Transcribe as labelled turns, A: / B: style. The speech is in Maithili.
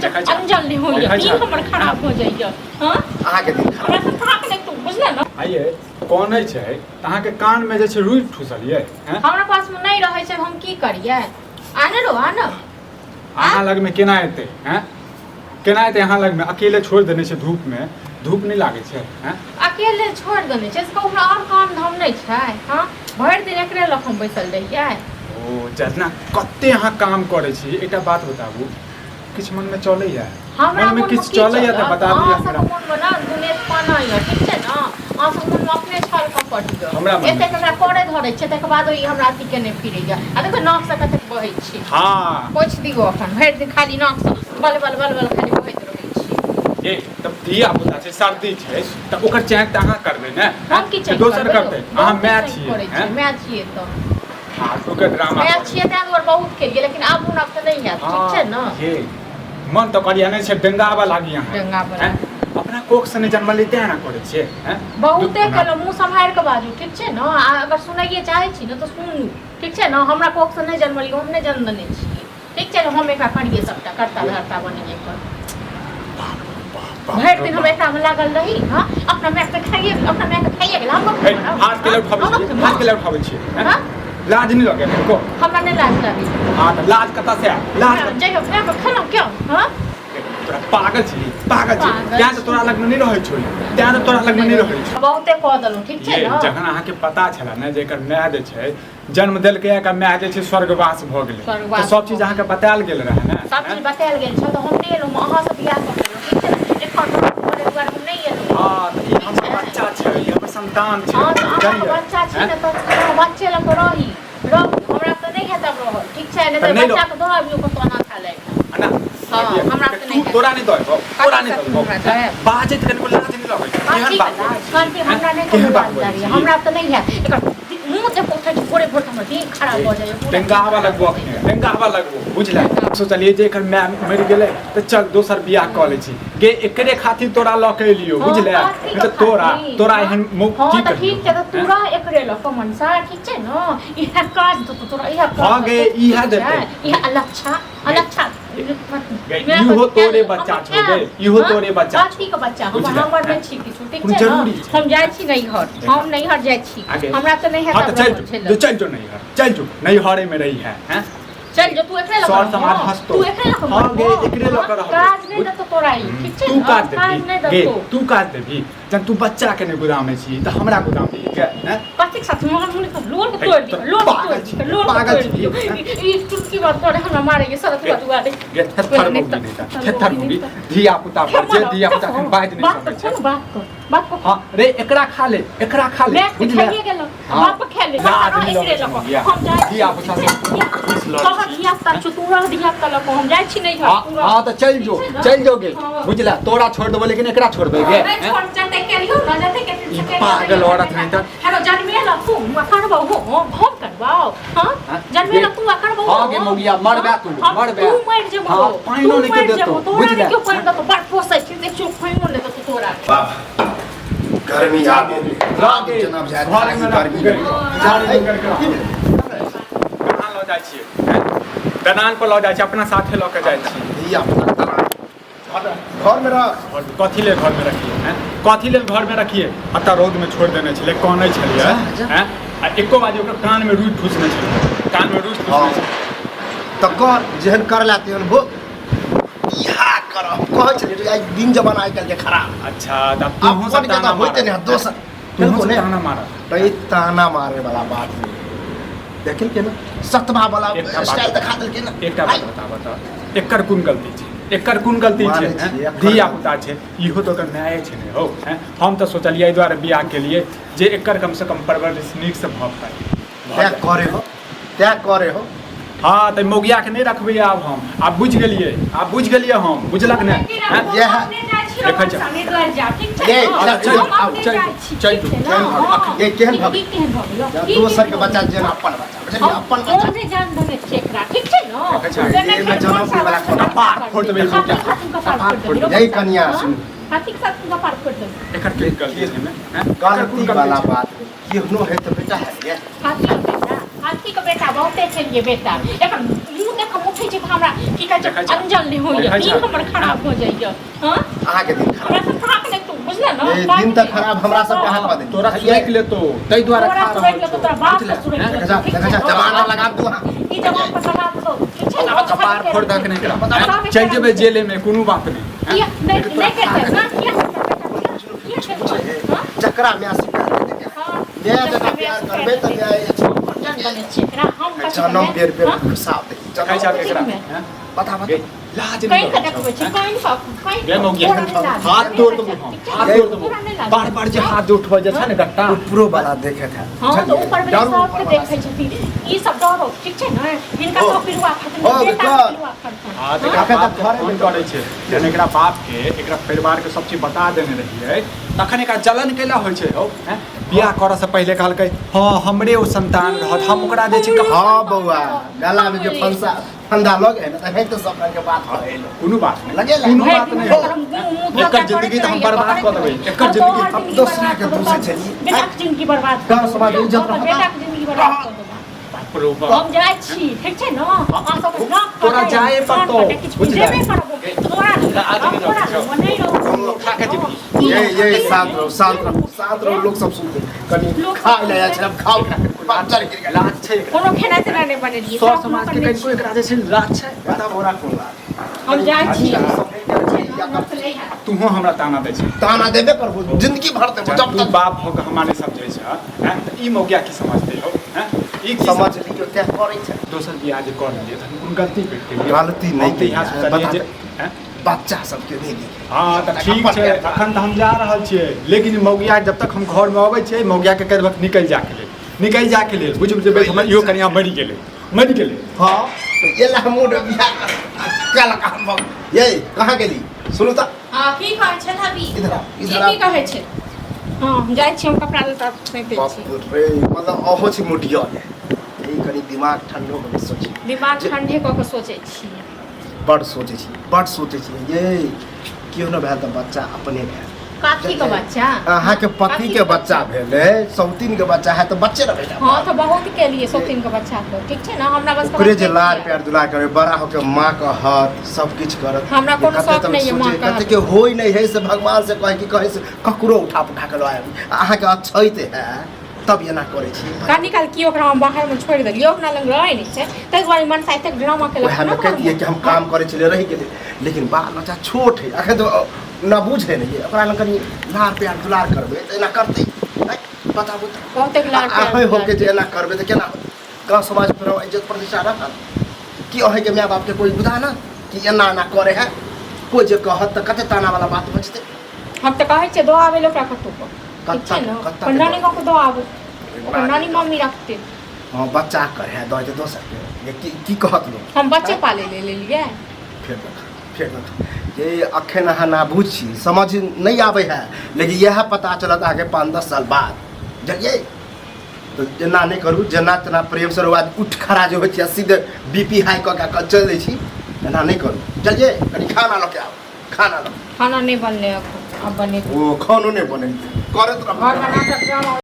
A: देखै छह?
B: अंजल नहि होइए
A: देखै छह?
B: दिन हमर खराब हो जाइए। हँ,
C: अहाँके दिन खराब।
B: हमरा से थाक नहि तू, बुझले ने?
A: आइए कौन छै तऽ अहाँके कानमे जे छै रुइ ठुसल ये, हैं?
B: हमरा पासमे नहि रहै छै, हम की करियै? आने रो आने।
A: अहाँ लगमे केना एतै, हैं? केना एतै अहाँ लगमे? अकेले छोड़ि देने छै धूपमे, धूप नहि लागै छै, हैं?
B: अकेले छोड़ि देने छै से कहू, हमरा आओर काम धाम नहि छै? हँ, भरि दिन एकरे लग हम बैसल रहियै?
A: ओ जितना कते अहाँ काम करै छी, एकटा बात बताबू, किछु मनमे चलैया?
B: हमरा
A: मनमे
B: मोनमे
A: किछु
B: की
A: चलैया तऽ
B: चलत?
A: बता दिअ।
B: अहाँ
A: हमरा
B: सबके मोनमे ने दुनेत पाना यऽ, ठीक छै ने? अहाँ सबके मोनमे अपने छल कपट यऽ।
A: हमरा मोनमे-
B: एतेक हमरा करे धरै छै, तकर बाद ई हमरा अथी केने फिरैया। आ देखो, नाकसँ कतेक बहै छी। पोछि दियौ। अखन भरि दिन खाली नाकसँ बल बल बल बल खाली बहैत रहै छी।
A: ए तब धिया पुता छै, सर्दी छै तऽ ओकर चैक तऽ अहाँ करबै ने?
B: हम की चेक
A: दोसर
B: करबै यौ?
A: करतै? अहाँ
B: बहुत
A: माय
B: चेक
A: छियै।
B: करै छियै,
A: हैं?
B: माय छियै तऽ।
A: फालतूके ड्रामा
B: माय
A: करै।
B: छियै ताहि दुआरे बहुत केलियै, लेकिन आब हमरा से नहि हैत, ठीक छै ने?
A: ये मन तऽ करिया नहि छै, डेंगाबऽ लागी अहाँ।
B: डेंगाबऽ।
A: हैं? अपना कोख से नहि जन्मलै तें एना करै छियै, हैं?
B: बहुते
A: दुख-
B: केलहुँ, मुँह सम्हारि कऽ बाजू, ठीक छै ने? आ अगर सुनैए चाहै छी ने तऽ सुनू, ठीक छै ने? हमरा कोखसँ नहि जन्मलियै, हम नहि जन्म देने छियै, ठीक छै ने? हम एकरा करियै सबटा कर्ता धर्ता बनियै एकर।
A: बाप
B: भरि
A: रे
B: दिन हम
A: बाप।
B: एकरामे लागल रही। हँ, अपना मायके खाइए, अपना मायके खाइए गेल। हम
A: हे, हाथ के उठाबै छियै, हाथ के उठाबै छियै, हैं?
B: हँ?
A: लाज नहि लगै कनिको?
B: हमरा नहि लाज लागै।
A: हँ, तऽ लाज कतऽ से आयल? लाज कतऽ?
B: जइयो मायके खेलहुँ क्यों? हँ।
A: तोरा पागल छी, पागल छी।
B: पागल
A: तें तऽ तोरा लगमे नहि रहै छौ, तें तऽ तोरा लगमे नहि रहै छौ।
B: बहुते कऽ देलहुँ, ठीक छै
A: ये
B: ने?
A: जखन अहाँके पता छलै ने जे एकर माय जे छै जन्म देलकै, एकर माय जे छै स्वर्गवास भऽ गेलै,
B: स्वर्गवास
A: तऽ सब चीज
B: भऽ
A: अहाँके बतायल गेल रहै ने?
B: सब चीज बतायल गेल छल तऽ हम नहि एलहुँ। अहाँ से बियाह कऽ लेलहुँ, ठीक छै ने? एकर करे दुआरे हम नहि एलहुँ।
A: हँ, तऽ ई हमर बच्चा छै, ई हमर संतान छै।
B: हँ, तऽ अहाँके
A: जानलियै?
B: बच्चा छै
A: हैं?
B: ने, तऽ अहाँ बच्चे लऽ कऽ रही, रहू। हमरा तऽ नहि हैत आब रहल, ठीक छै? नहि
A: तऽ
B: तऽ
A: नहि
B: बच्चाके दऽ अबियौ कतौ अनाथालयमे।
A: ना।
B: हँ, हमरा तऽ नहि
A: तू तोरा नहि दऽ एबौ, तोरा नहि दऽ एबौ।
B: हमरा दऽ आएब।
A: बाजैत कनिको लाज नहि लगै छै? केहन
B: कथी
A: बात
B: के लाज?
A: बोलै छी?
B: कहलकै हमरा नहि
A: केहन
B: कोनो
A: बात
B: लाज
A: बोलै
B: लागैए।
A: छी?
B: हमरा तऽ नहि हैत। एकर मुँह जे उठै छै भोरे भोर, तऽ हमर देह खराब भऽ जाइए पूरा।
A: डेंगाहवा लगबो अखने, डेंगाहवा लगबो, बुझले? सोचलियै जे एकर माय मरि गेलै तऽ चल दोसर बियाह कऽ लै छी गे। एकरे खातिर तोरा लऽ के एलियो, बुझले?
B: कथी
A: नहि तऽ
B: के
A: तोरा
B: खातिर?
A: तोरा एहन मौ
B: हँ
A: की
B: तऽ
A: कहियौ?
B: ठीक छै, तऽ तू रह एकरे लऽ कऽ मनसा, ठीक छै ने? इएह काज देतौ तोरा, इएह काज
A: हँ गे,
B: देतौ,
A: इएह
B: ठीक
A: देतै।
B: छै? इएह अलच्छा अलच्छा।
A: गे, इहो तोरे बच्चा छौ गे, इहो तोरे बच्चा छौ।
B: कथी के बच्चा? हम
A: बुझले?
B: हमर नहि छी किछु, ठीक
A: कोनो
B: छै ने?
A: जरूरी छै?
B: हम जाइ छी नैहर, हम नैहर जाइ छी।
A: आगे।
B: हमरा तऽ नहि
A: हँ
B: हैत
A: तऽ
B: आब
A: चल
B: रहल
A: जो।
B: झेलल।
A: जो, चल जो नैहर, चल जो। नैहरे में रही है, हैं?
B: चल जो, तू एकरे लऽ
A: सर
B: कऽ
A: समाज
B: रहबो।
A: हँसतौ।
B: तू एकरे लऽ कऽ
A: हँ गे,
B: रहबो।
A: एकरे लऽ कऽ रहबो।
B: काज नहि देतौ तोरा ई, ठीक छै
A: तू
B: ने?
A: काज
B: काज
A: देबही
B: नहि
A: गे?
B: देतौ।
A: तू काज देबही? जब तू बच्चा के नहि गोदामे छी तऽ हमरा गोदाम दी गे, हैं?
B: कथी के साथ मोहन मुनि के लोल के तोड़ दियो, लोल के
A: पागल
B: तोड़
A: छी,
B: दियो, लोल के
A: पागल
B: तोड़
A: छी।
B: दियो। ई चुटकी बात करे हमरा मारे ये सड़क पर दुआरे।
A: गे थेथर मौगी नहि तऽ, थेथर मौगी। धिया पुता पर जे धिया पुता एखन बाजि नहि
B: बात
A: सकै छै।
B: कोन बात कर, बात कर।
A: हँ रे, एकरा खा ले, एकरा खा ले।
B: मैं
A: बुझले?
B: खाइए गेलो।
A: हाँ।
B: बाप खा ले।
A: लाज नहि
B: एकरे
A: लगै छै
B: लऽ कऽ।
A: मौगिया।
B: हम जाइ छी।
A: धिया पुता से लड़ै
B: तोहर
A: छी।
B: धिया पुता छौ, तू रह धिया पुता लऽ कऽ, हम जाइ छी नैहर।
A: हाँ
B: तू रह।
A: हाँ, तऽ चलि जो।
B: ठीक छै ने?
A: चलि जो गे।
B: हाँ।
A: बुझला, तोरा छोड़ देबो लेकिन एकरा छोड़बै गे?
B: नहि
A: हैं?
B: छोड़, जते केलियौ ने, जते के
A: ई पागल औरत नहि तऽ।
B: हेलो, जन्मेला तू आ करबौ हम, हम करबौ? हाँ?
A: हाँ?
B: जन्मेला तू आ करबौ?
A: हाँ गे मौगिया, मरबे तू, मरबे।
B: तू मरि जेबौ।
A: हाँ, पानिओ
B: तू
A: नहि केओ
B: मरि
A: देतौ,
B: जेबौ, तोरा
A: बुझले?
B: नहि केओ पानि देतौ। बड़ पोसै छी, देखियौ, पानिओ नहि देतौ तोरा।
C: बाप, गर्मी आ गेल।
A: रागे,
C: जनाब जाय
A: घरमे राखू
C: गर्मी।
A: गे, झाड़ू करके राखू। कहाँ लऽ जाइ छियै, हैं? दलान पर लऽ जाइ छियै, अपना साथे लऽ के जाइ छियै।
C: धिया पुता तलान घर में रख।
A: घर कथी लेल घरमे रखिए, हैं? कथी लेल घरमे रखिए? एतऽ रौदमे छोड़ि देने छलै, कनै छलियै, हैं? आ एको बाजी ओकर कानमे रुइ ठुसने छलियै, कानमे रुइ ठुसने छलियै।
C: तऽ कर, जेहन करला तेहन भोग। इएह करब कहै छलियै, आइ दिन जमाना आइ काल्हि के खराब।
A: अच्छा, तऽ आब तूहों सब
C: अपन के
A: ताना
C: तऽ होइते
A: मारब।
C: नहि, दोसर
A: तूहों
C: बिल्कुल
A: सब
C: नहि।
A: ताना मारब।
C: तऽ ई ताना मारे वाला बात नहि देखल के ने, सतबा वाला
A: एकटा बात-
C: स्टाइल देखा देलकै ने।
A: एकटा बात बताबऽ तऽ, एकर कोन गलती छै? एकर कोन गलती छै?
C: मानै
A: हैं?
C: छियै, एकर
A: धिया
C: गलती।
A: पुता छै, इहो तऽ ओकर माये छै ने हौ, हैं? हम तऽ सोचलियै एहि दुआरे बियाह के लिए जे एकर कम से कम परवरिश नीक से भऽ पाए, भऽ
C: तैं
A: जाए।
C: करे हो, तैं करे हो।
A: हँ, तऽ मौगिया के नहि रखबै आब हम। आब बुझि गेलियै, आब बुझि गेलियै हम, बुझलक ने, हैं?
C: इएह।
A: देखै छ।
C: ये,
A: चल,
C: आउ,
A: चल, चल,
C: केहन भऽ गेल? ये केहन भऽ गेल?
B: केहन भऽ गेल?
C: दोसर के बच्चा जेना अपन बच्चा, बुझलियै? अपन
B: हम
C: बच्चा।
B: नहि जान देने छियै एकरा, ठीक छै ने?
A: देखै छ।
C: एहिमे जनम वाला कोनो
A: कपार फोड़ि देबै मौगिया के।
B: कपार फोड़ि देबै।
C: यही कनिया सुन।
B: हाथीक साथ कपार फोड़ि देबै।
A: एकर की गलती छै ने, हैं? एकर कोन
C: गलती वाला
A: छै?
C: बात नहि। केहनो है तऽ बेटा है ये।
B: हाथी के बेटा, हाथी के बेटा बहुते छलियै बेटा। एकर मुंह देख हम उठै छै तऽ हमरा की कहै छै
A: देखै छह?
B: अंजल नहि होइए
A: देखै छह?
B: दिन हमर खराब हो जाइए हँ
C: अहाँके दिन खराब
B: हमरा से थाक नहि तू बुझले ने
C: ए, दिन तऽ खराब हमरा सबके हाथ में
A: तोरा सुरैक लेतो ताहि दुआरे
B: तोरा
A: खा
B: सुरैक
A: रहल
B: लेतो,
A: छौ
B: तोरा बाप
A: बुझले?
B: के सुरैक
A: हैं?
B: लेतो।
C: देखा जा देखा जा जमाना लगा दू अहाँ
B: ई जवान पर लगा दो ठीक छै ने?
A: कपार फोड़ दक नहि
B: सब
A: करा
B: एकरा
A: चलि जेबै जेले में कोनो बात नहि हैं?
B: किया नहि नहि करतै ना किया करतै किया करतै हँ?
C: जकरा माय से प्यार करतै
B: हँ।
C: माय जकरा प्यार करबै तऽ माय
B: जन बनै छै एकरा हम कथी
C: जनम
B: करबै?
C: बेर बेर
B: हँ?
C: घुसा दे
A: देखै छहक एकरा
B: ठीक में।
A: हैं?
C: बता बता
A: गे, लाज
B: कहीं
A: नहि
B: के
A: लगै
B: देखबै
A: छौ,
B: छै
A: हैं?
B: कहीं के कहीं
A: गे मौगिया,
B: तोरा नहि लाज।
A: हाथ तोड़ देबो हम
B: ठीक छै?
A: हाथ तोड़ देबो
B: तोरा नहि लाज।
A: बार बार जे हाथ उठबै जे छै ने गट्टा
C: ऊपरो वाला देखे था
B: हँ तऽ ऊपर वाला
C: डरू
B: सबके
C: ऊपर वाला
B: देखै छथिन ई सब डरो ठीक छै ने हिनका
C: ओ।
B: सब पिलुआ खतम
C: ओ,
B: बेटा
C: God.
B: पिलुआ खतम
A: हाँ तऽ एकरा
C: अखन
A: बाप
C: तऽ
A: के
C: घरे
A: फोन
C: मे
A: करै छै जहन एकरा बाप के एकरा परिवार के सब चीज बता देने रहियै तखन एकरा जलन कैला होइ छै हौ हैं? बियाह करऽ से पहिले कहलकै हँ हमरे ओ संतान रहत हम ओकरा जे छै
C: हाँ बौआ गला में जे फंसा फंदा लग है ना तऽ तो सब रंग के बात कहे लो
A: कोनो बात नहीं
C: लगेला।
A: कोनो बात नहीं
C: हो।
A: एकर जिंदगी तऽ हम बर्बाद कऽ देबै एकर जिंदगी
C: हम दोसरा के दोषै छलियै।
B: बेटाके जिंदगी बर्बाद
C: गाँव समाज में इज्जत रहत।
B: बेटाके जिंदगी बर्बाद कऽ देबै
A: बाप रो बाप।
B: हम जाइ छी ठीक छै ने अहाँ सब नाक
A: तोरा
B: कटाइ,
A: जाए
B: कान
A: पड़तौ,
B: कटाइ, किछु
A: बुझले?
B: बुझेबे करबो तोरा
A: आज
B: हम
A: नहि
B: तोरा
A: रहौ।
B: नहि रहौ
A: खा के जेबही।
C: ये ये शांत रहो शांत रहो शांत रहो लोग सब सुनते कनी
B: लोग
C: खा
B: सब
C: ले जाइ छै खाओ बाप चल गिर गेल
A: लाज छै एकरा।
B: कोनो खेनाइ तेनाइ नहि बनेलियै
A: सर
B: सब
A: समाज के
B: अपन
A: कनिको एकरा जे छै लाज छै
C: बता बोरा कोन लाज
B: हम जाइ छी
A: तूहो हमरा ताना दै छै
C: ताना देबे करबो जिंदगी भर देबो जब
A: तू
C: तक
A: बाप हो के हमरा नहीं समझै छ हैं तऽ ई मौगिया की समझते हो हैं ई की
C: समझ लियो तें करै छै
A: दोसर बियाह जे कर लेलियै तऽ हम कोन गलती कर केलियै
C: गलती नहि
A: हम तऽ इएह
C: केलियै,
A: सोचलियै
C: बता
A: जे
C: दे।
A: हैं?
C: बच्चा सबके नहि दियै
A: हँ तऽ ठीक छै अखन तऽ हम जा रहल छियै लेकिन मौगिया जब तक हम घरमे अबै छियै मौगियाके कहि देबक निकलि जाके लेल निकलि जाके लेल बुझि जेबै हमर इहो कनिया मरि गेलै मरि गेलै
C: हँ तऽ ये ला मूड बियाह कर कल कहाँ भग ये कहाँ गेली सुनू तऽ
B: हँ की कहै छै भाभी
C: इधर आ
B: ई
C: इधर आ
B: की कहै छै हँ हम जाइ छी हम कपड़ा लत्ता सैंतै
C: बाप
B: छी
C: रे मतलब अहो छी मुडियल ई कनी दिमाग ठंडो कऽ सोची
B: दिमाग ठंडे कऽ के सोचै छियै
C: बड सोचै छी बड सोचै छी ये केओ न भेल तऽ बच्चा अपने भेल
B: काकी के बच्चा
C: अहाँके पति के बच्चा भेलै सौतीन के बच्चा है तऽ बच्चे न भेलै
B: हँ तऽ बहुत केलिए सौतीन के बच्चा के ठीक छै ने हमरा बस के
C: ओकरे
B: बात
C: जे
B: नहि
C: लाड़
B: छियै।
C: प्यार दुलार करे बड़ा होके माँ कहत सब किछु करत
B: हमरा
C: जे
B: कोनो
C: कते
B: शौक
C: तक
B: नहि यऽ माँ
C: सोचे,
B: कहत।
C: कते के होइ नहि है से भगवान से कहे कि कहे से ककरो उठा पुठा के लऽ आबी अहाँके अछैत है तब एना करै छी
B: कनी काल की ओकरा हम बाहर में छोड़ि देलियै अपना लग रहै नहि छै ताहि दुआरे मनसा एतेक ड्रामा केलक
C: वएह में कहितियै कि हम काम करै छलियै रहि गेलै लेकिन बाल बच्चा छोट है अखन तऽ न बुझे नहि ओकरा लग कनि लाड़ प्यार दुलार करबै तऽ एना करतै नहि बताबू तऽ
B: बहुते लाड़ प्यार
C: अहें होके जे एना करबै तऽ केना गाँव समाज पर इज्जत प्रतिष्ठा रखत कि अहेंके माय बापके कोइ बुझा ना कि एना एना करे है कोइ जे कहत तऽ कते ताना वाला बात बजतै
B: हम तऽ कहै छियै दऽ आबै लए ओकरा कतहु पर ठीक छै
C: कत्ता
B: ने
C: कत्ता
B: अपन नानी गाँव के दऽ आबू ओकर नानी मम्मी रखतै
C: हँ बच्चा करे है दऽ दोसर के ये की की कहत लोक
B: हम बच्चे पालै ले लेलियै
C: फेर देख फेर देख ये अखन अहाँ नाबूझ छी समझ नहि आबै है लेकिन इएह पता चलत अहाँके 5-10 साल बाद बुझलियै तऽ एना नहि करू जेना तेना प्रेमसँ रहुआ उठ खड़ा जे होइ छै सीधे बी पी हाई कऽ कऽ चलि दै छी एना नहि करू बुझलियै कनि खाना लऽ के आउ खाना लऽ
B: खाना नहि बनलै अखन आब बनेतै
C: ओ खानो नहि बनेलकै करैत रहू
B: घरमे नाटक ड्रामा